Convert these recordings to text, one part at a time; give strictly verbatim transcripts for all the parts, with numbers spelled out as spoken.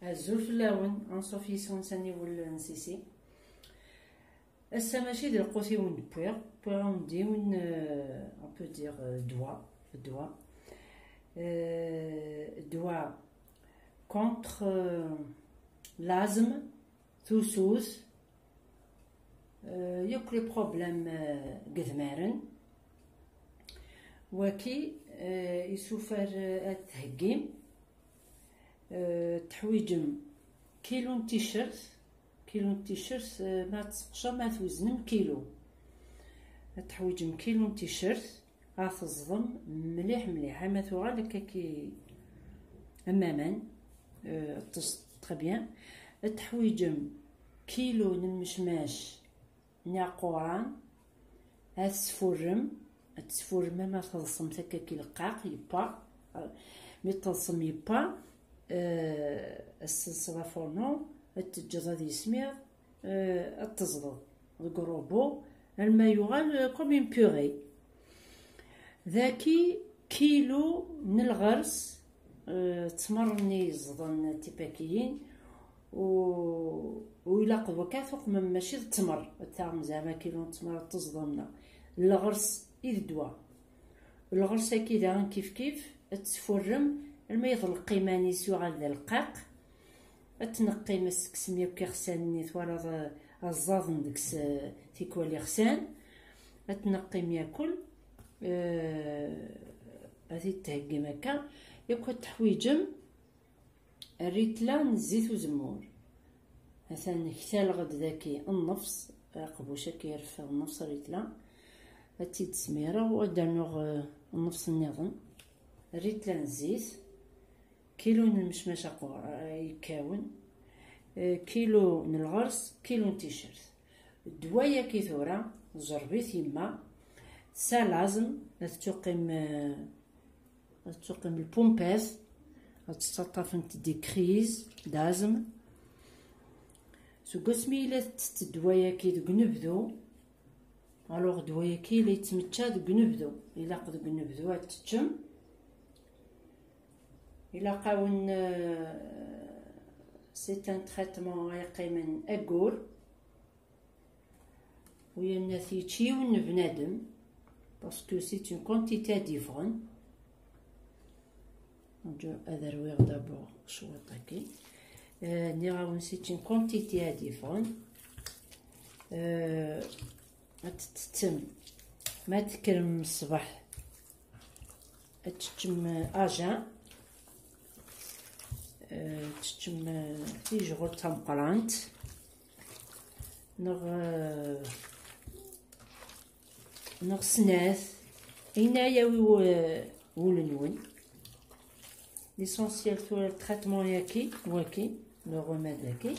Azul fell-awen, anṣuf yis-wen s aniwel n Sisi. Ass-a mačči d lqut i wen-d-wwiɣ, wwiɣ-awen-d yiwen, euh, on peut dire, euh, ddwa, ddwa. Euh, ddwa contre, euh, l'asthme, tusut, euh, yakk les problèmes, euh, n yedmaren. Waki, euh, isufar, euh, ad theggim, euh, teḥwiǧem kilu n ticcert, kilu n ticcert, euh, ma tseqcam, ma tweznem kilu. Ad teḥwiǧem kilu n ticcert, ad teẓḍem mliḥ mliḥ, ama tuɣal akka ki am aman, euh, ṭṭes très bien. Ad teḥwiǧem kilu n lmecmac n iɛquran, ad tesfurrem, ad tesfurrem ama teḍsem akka ki leqqaq, yebba, mi teḍsem yebba, euh, ad tessenseḍ afurnu, ad teǧǧeḍ ad yismiḍ, euh, ad teẓḍeḍ deg urubu, alma yuɣal, euh, comme une purée. Daki kilu n lɣers, euh, ttmer-nni yeẓḍen tipakiyin, u, u ilaq d wakka tuqmem, mačči d ttmer, ad taɣem zeɛma kilu n ttmer ad teẓḍem, neɣ lɣers i d ddwa. Lɣers-agi daɣen kif kif, ad tesfurrem alma yeḍleq iman-is, yuɣal d aleqqaq. Ad tneqqim, ad tekkes-im yakk ixsan-nni twalaḍ, eh, aẓaden deg-s, eh, tikwal ixsan. Ad tneqqim yakk, eh, ad t-id-theggim akka. Yakk ad teḥwiǧem rritla n zzit uzemmur. Atan ktaleɣ-d daki nnefs, aqbuc akka ireffed nnefs rritla. Ad tt-id-smireɣ u ad d-rnuɣ, eh, nnefs nniḍen. Rritla n zzit. Kilu n lmecmac aqur, eh, yekkawen, eh, kilu n lɣers, kilu n ticcert. Ddwa-yaki tura, ẓerbit yemma, tesɛa laẓem, ad tuqim, eh, ad tuqim lpumpat, ad tettaṭṭafent des crises d'asthme. Seg wasmi yella tettett ddwa-yaki deg unebdu, alors ddwa-yaki la yettmečča deg unebdu, ilaq deg unebdu ad teččem. Ilaq-awen, euh, c'est un traitement ay yeqqimen aggur, u yerna t-yečč yiwen n bnadem, parce que c'est une quantité ad yeffɣen. Ad rwiɣ d'abord cwiṭ-agi. Euh, nniɣ-awen c'est une quantité ad yeffɣen. Euh, ad tettettem ma tekkrem ṣṣbeḥ, ad teččem ajan, euh, teččem, euh, tijɣelt tameqqrant, neɣ, euh, neɣ snat, ayen ara yawi wu-, wul-nwen. L'essentiel tura traitement-yaki, waki, le remède-agi,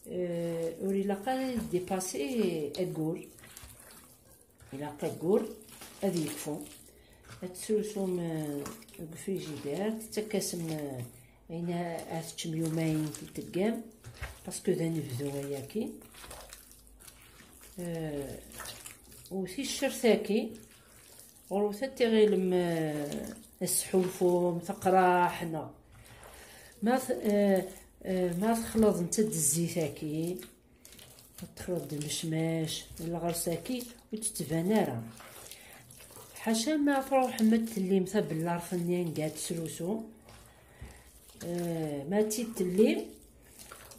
euh, ur ilaq ara ad dépasser aggur. Ilaq aggur ad yekfu. Ad tesrusum, euh, deg frigidaire, tettakasem, euh, ayen a, a teččem yumayen teggam, parce que d anebdu ayaki. Euh, u ticcert-agi, ɣur-wet ad tiɣilem, euh, ad tesḥulfum, teqraḥ, neɣ ma t-, euh, euh, ma texlaḍent-d zzit-agi, ad texlaḍ-d lmecmac, lɣers-agi, ur d-tettban ara. Ḥaca ma truḥem ad tellim tabellart-nni anga ad tesrusum, euh, ma ad tt-id-tellim,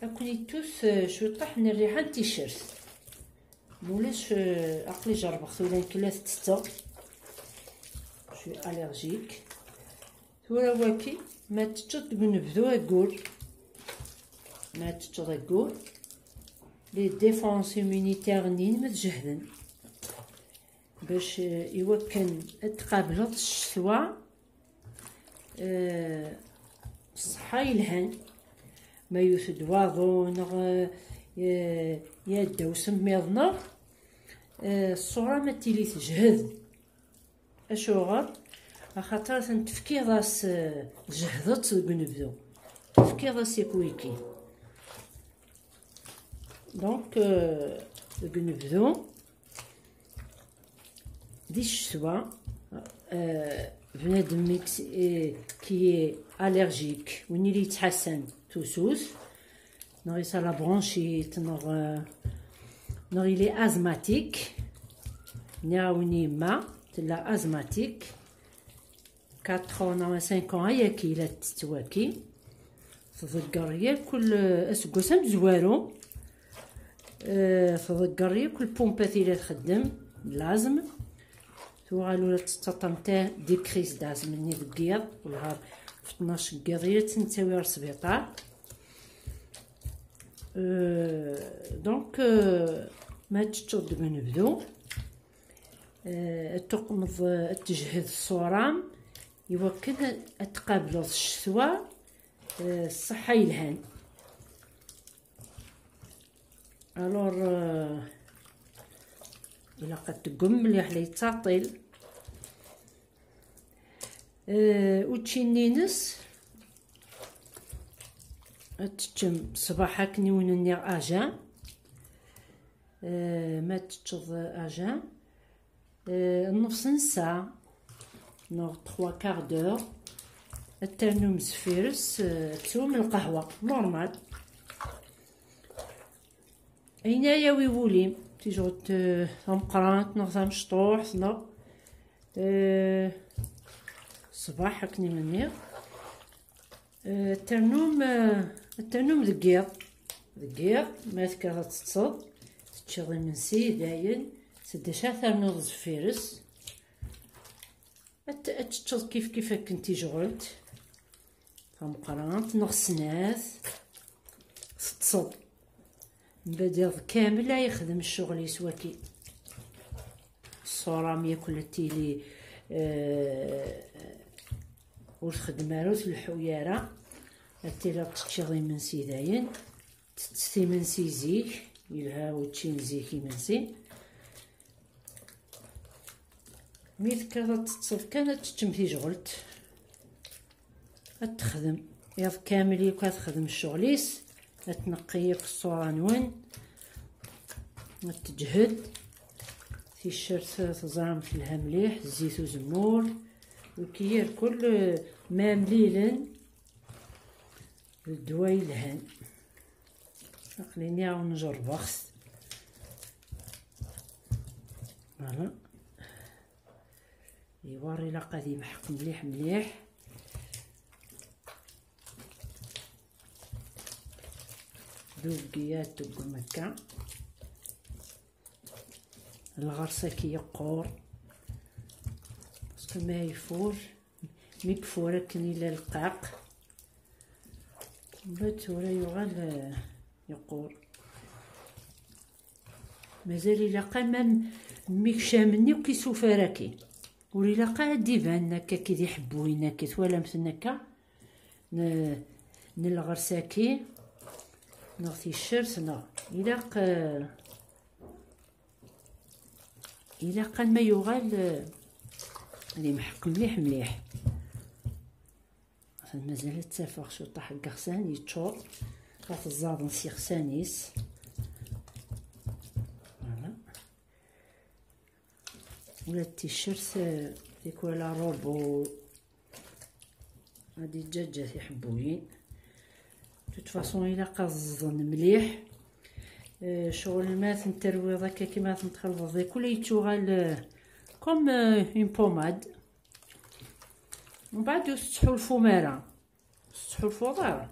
ad ken-ittut, euh, cwiṭṭaḥ n rriḥa n ticcert. Mulac, euh, aql-i jerrbeɣ tura nekk la t-ttetteɣ. Je suis allergique. Tura waki, ma teččeḍ deg unebdu aggur, ma teččeḍ aggur, les défenses immunitaires-nni-inem ad jehden. Bac, eh, iwakken ad tqableḍ ccetwa, eh, ṣṣeḥḥa yelhan. Ma yut-d waḍu neɣ, eh, yadda usemmiḍ neɣ, eh, ṣṣura ma tili tejhed. Acuɣer? Axaṭer atan tefkiḍ-as, eh, tjehdeḍ-tt deg unebdu. Tefkiḍ-as yakk wiki. Donc, euh, deg unebdu, di ccetwa, euh, bnadem i k-, eh, qui est allergique, win i yettḥassan, tusut, neɣ yesɛa la bronchite, neɣ, euh, neɣ il est asthmatique. Nniɣ-awen yemma tella asthmatique. Quatre ans neɣ cinq ans ayagi la tettett waki. Tḍegger yakk, euh, aseggas amezwaru. Euh, tḍegger yakk lpumpat i la txeddem, l'asthme. Tuɣal ula d tettaṭṭam ta des crises d'asthme-nni deg yiḍ, wellah ɣef tnac n yiḍ i la tt-nettawi ar sbiṭar. Euh, donc, euh, ma teččeḍ deg unebdu, euh, ad tuqmeḍ, euh, ad tejhed ṣṣura-m, iwakken ad tqableḍ ccetwa, euh, ṣṣeḥḥa yelhan. Alors, euh, ilaq ad teggum mliḥ, la yettaṭil. Euh, učči-nni-ines ad teččem ṣṣbeḥ akken i wen-nniɣ à jeun. Euh, ma teččeḍ à jeun, euh, nnefṣ n ssaɛa neɣ trois quarts d'heure, ad ternum zeffir-s, euh, ad teswem lqahwa, normal. Ayen ara yawi wul-im, tijeɣt, euh, tameqqrant neɣ tamecṭuḥt neɣ, euh, ṣṣbeḥ akken i m-nniɣ. Euh, ternum, euh, ternum deg yiḍ. Deg yiḍ, ma tekkaḍ ad teṭṭseḍ, teččiḍ imensi, dayen, s ddac ara ternuḍ zeffir-s. Ad t-, ad teččeḍ kif kif akken tijɣelt tameqqrant neɣ snat, teṭṭseḍ. Mbeɛd iḍ kamel ay yexdem ccɣel-is waki. Ṣṣura-m yakk la tili, eh, ur txeddem ara, ur tleḥḥu ara. Ad tiliḍ teččiḍ imensi dayen. Tettett imensi zik, yelha učči n zik imensi. Mi tekkaḍ ad teṭṭseḍ kan, ad teččem tijɣelt. Ad texdem. Iḍ kamel yakk ad texdem ccɣel-is. Ad tneqqi yakk ṣṣura-nwen. Ad teǧhed. Ticcert teẓram telha mliḥ, zzit uzemmur. Wiki irkul, eh, ma mlilen, d ddwa yelhan. Aql-ini awen-jerrbeɣ-t. Voilà. Iwar ilaq ad yemḥeq mliḥ mliḥ. Dubgiya tuggem akka. Lɣers-agi yeqqur. Parce que ma yeffur, mi yeffur akken yella leqqaq. Mbeɛd tura yuɣal, eh, yeqqur. Mazal ilaq amam mi kcamen akk isufar-agi. Ur ilaq ara ad d-iban akka d iḥebbuyen-agi, twalam-ten akka? N-, n lɣers-agi, neɣ ticcert, neɣ ilaq, eh, ilaq alma yuɣal, eh, ad imḥeq mliḥ mliḥ. Atan mazal ad ttafeɣ cuṭaḥ n yiɣsan yeččur, ad t-ẓẓaden s yiɣsan-is. Voilà. Ula d ticcert, eh, tikwal arobo ad iǧǧaǧǧa tiḥebbuyin. De toute façon, ilaq ad ẓẓden mliḥ. Eh, ccɣel ma ten-terwiḍ akka, kima ten-txelḍeḍ, kul yettuɣal, eh, comme, eh, une pommade. Mbeɛd ur tettḥulfum ara. Ur tettḥulfuḍ ara.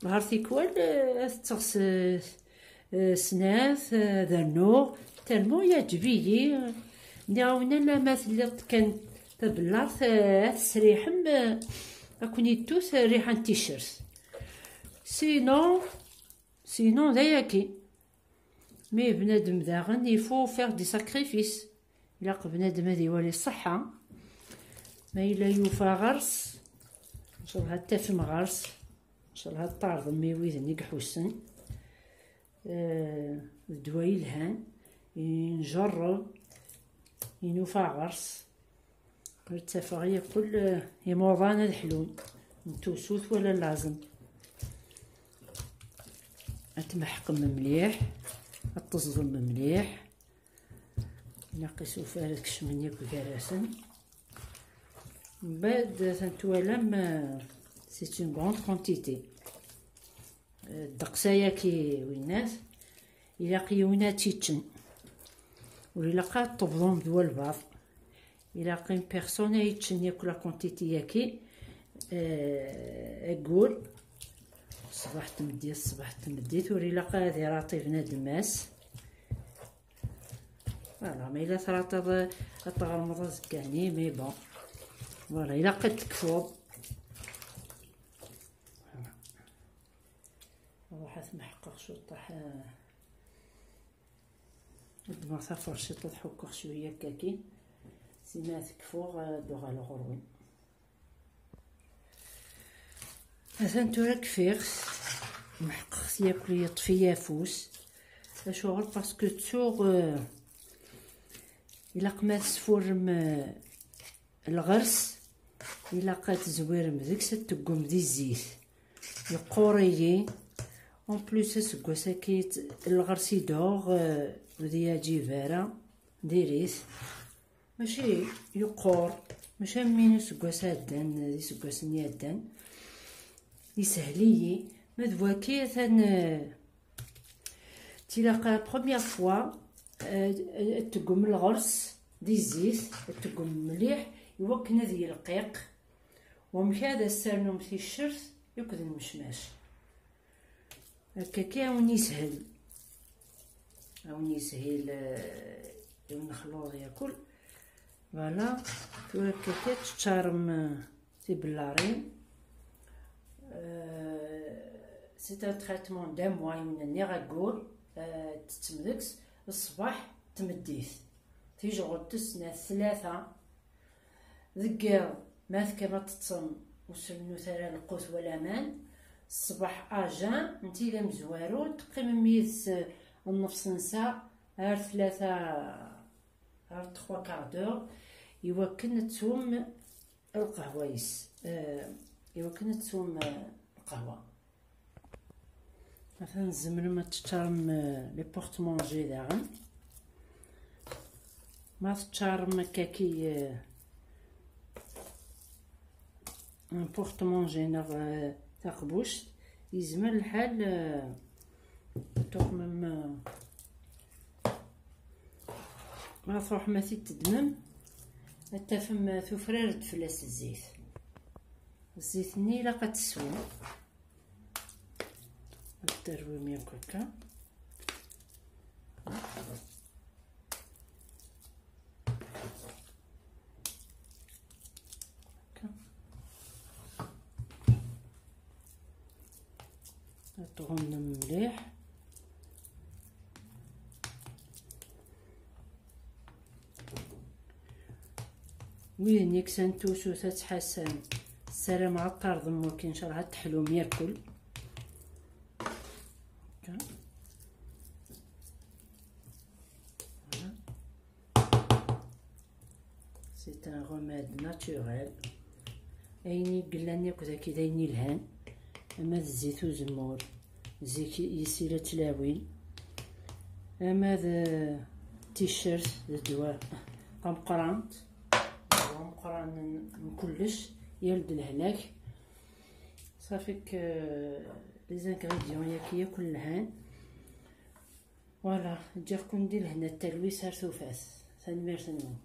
Nehar tikwal, eh, ad tetteɣ s, eh, snat, eh, ad rnuɣ, tellement yeɛǧeb-iyi. Nniɣ-awen, alamma telliḍ kan tabellart, eh, ad tesriḥem, eh, ad ken-ittut rriḥa n ticcert. Sinon, sinon d ayagi. Mais bnadem daɣen, il faut faire des sacrifices. Ilaq bnadem ad iwali ṣṣeḥḥa. Ma yella yufa ɣer-s, ncallah ad tafem ɣer-s, ncallah ad tɛerḍem i widen i iḥussen. Eh, d ddwa yelhan, i njerreb, i nufa ɣer-s. Ur ttafeɣ yakul, eh, imuḍan ad ḥlun, n tusut wala laẓem. Ad tmeḥqem mliḥ, ad teẓḍem mliḥ. Ilaq isufar ad kecmen yakk gar-asen. Mbeɛd ad ten-twalam, eh, c'est une grande quantité. Ddeqs-ayaki, winnat, ilaq yiwen ad tt-iččen. Ur ilaq ad tebḍum d walbaḍ. Ilaq une personne ad yeččen yakk la quantité-yaki, eh, aggur. Ṣṣbeḥ tmeddit, ṣṣbeḥ tmeddit, ur ilaq ad iraṭi bnadem ass. Voilà, ma yella tṛaṭiḍ ad tɣermeḍ azekka-nni, mais bon. Voilà, ilaq ad tekfuḍ. Ruḥ ad t-meḥqeɣ ciṭṭaḥ, eh, ad ddmeɣ taferciṭ ad ḥukkeɣ cwiya akkakin. Sima ad t-kfuɣ, eh, ad d-uɣaleɣ ɣur-wen. Atan tura kfiɣ-t, meḥqeɣ-t yakk, yeṭṭef-iyi afus. Acuɣer? Parce que ttuɣ, eh, ilaq ma tesfurrem, eh, lɣers, ilaq ad tezwirem deg-s, ad teggum di zzit. Yeqqur-iyi. En plus, aseggas-agi, lɣers i d-uɣeɣ, eh, ur d-yeɛǧib ara. Diri-t. Mačči yeqqur, mačči am win useggas iɛeddan, d iseggasen iɛeddan. Yeshel-iyi. Ma d waki, atan, eh, tilaq la première fois, eh, ad teggum lɣers di zzit, ad teggum mliḥ, iwakken ad yelqiq. Wamek ad as-ternum ticcert akked lmecmac. Akkaki a wen-yeshel. A wen-yeshel, eh, i unexluḍ yakul. Voilà. Tura akkaki teččarem, eh, tibellarin. Eh, c'est un traitement d'un mois, yiwen nniɣ aggur, eh, tettem deg-s ṣṣbeḥ tmeddit. Tijɣut tessna tlata. Deg yiḍ, ma tefkam ad teṭṭsem, ur srennut ara lqut wala aman. Ṣṣbeḥ à jeun, netta d amezwaru, teqqimem yid-s nnefṣ n ssaɛa ar tlata, ar trois quarts d'heure, iwakken ad teswem lqahwa-is, eh, iwakken ad teswem, eh, lqahwa. Atan tzemrem ad teččarem, eh, les porte-manger daɣen. Ma teččarem akkaki, eh, un porte-manger neɣ, eh, taqbuct, yezmer lḥal, eh, ad tuɣmem, eh, ma truḥem ad t-id-teddmem, ad tafem, eh, tufrar-d fell-as zzit. Zzit-nni ilaq ad tesswem. Ad terwim yakk akka. Akka. Ad tɣumnem mliḥ. Widen yeksan tusut ad ttḥassan, ssarameɣ ad tarḍem wakka, ncallah ad teḥlum yakul. Akka. Voilà. C'est un remède naturel. Ayen i yellan yakk dagi d ayen yelhan, ama d zzit uzemmur, zik yesila tlawin, ama d ticcert, d ddwa ameqqran, d ddwa ameqqran n, n kullec, yal d lehlak. Safi que les ingrédients yaki yakk lhan. Voilà, ǧǧiɣ-ken di lehna d talwit ar tufat. Tanemmirt-nwen.